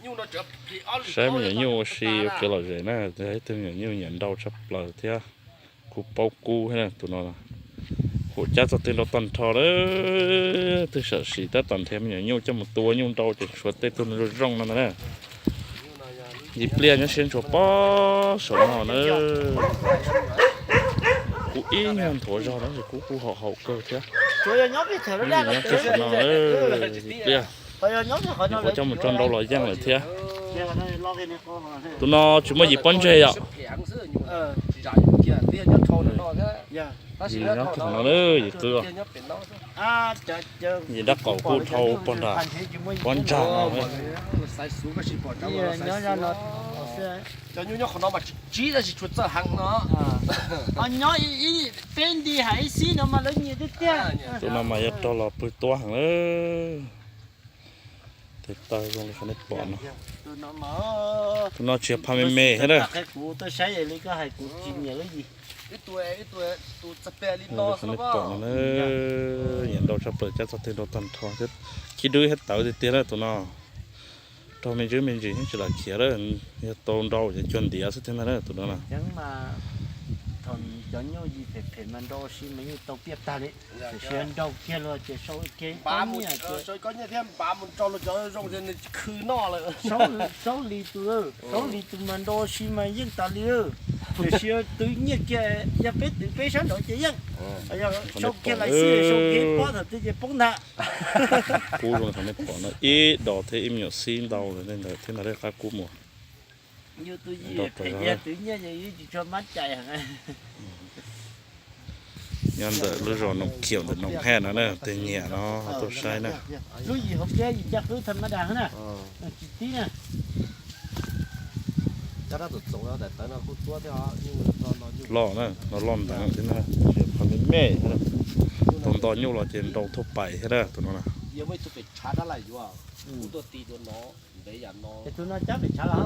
Saib me nyuam nyuj ua si ua kev lom zem na, ib tug me nyuam nyuj nyiam nrau tshaj plaws thiab. Kuj paub kub thiab tus no. Huam cab txog twg nrau tag nrho lawm. Twb sam sim tab tom nrhiav me nyuam nyuj coj mus tua nyuj nrau ces tshuav tej tug zoo zoo no ntag na. Yim pliaj nyob siab ntshua pob saum no na. Kuv ib nyuag nthuav zog no ces kuv kuj haum haum kawg thiab. Nyob kiag saum no, yim pliaj nyuam qhuav coj mus tso nrau los yeej lawm thiab. Tus no tsis muaj yim pob ntseg yom. Yim nyob kiag no na, yim qwb. Yim nrab qaum kuj dhau pog nram pob ntsag no. Cov nyuj nyob qhov no mas tsis tsib tab sis tshuav txawj heev no. Nyob ib peb nti hais ib xib no mas lawv nyiam tiag tiag. Tus no mas yuav rog los pw tuab heev lawm. Tes taw zoo li qhov nej pom no. Tus no tsis yog pha me me thiab na. Qhov nej pom no na, nyiam nrau tshaj plaws, cab txog twg nrau tag nrho thiab. Khib dub thiab tawv tiag tiag na tus no. Raug me ntsis me ntsis tsis lam khiav lawm, yog tau nrau ces cuag ntiav xwb thiab ntag na tus no na. Thaum cov nyuj yim phem phem mas nrau ua si mas yeej tau piaj tag li. Tiam sis nrau kiag los ces sau kiag ib pob nyiaj ces sau ib kob nyiaj thiab npav mus rau los cov zoo ces nws khw noj lawm. Saub li tus, saub li tus mas nrau ua si mas yeej tas li. Tiam sis twv nyiaj kiag, yog peb twv peb sab nraud ces yeej. Yog sau kiag lais xij sau kiag ib pob thaum twg ces poob ntag. Kub zoo li qhov nej pom no, ib dos thiab ib me nyuam xib ntau lawm ntawd thiab ntag, qab kub mus. Yus tus yim phem yog twv nyiaj ces yus tsis tshua mab cai heev. Nyob ntawm lub zos Noom Khiaum ntawm Noom Haj no na, tej nyiam no tuaj saib na. Lub yim hauv pliab yim caj qwb tham ma das na, tsis tib na. Loj na, no loj nteev thiab na, tsis yog qhov me me. Tau nto nyuj los ces nrau thauj pais thiab na tus no na. Tus no cab pem tshav los?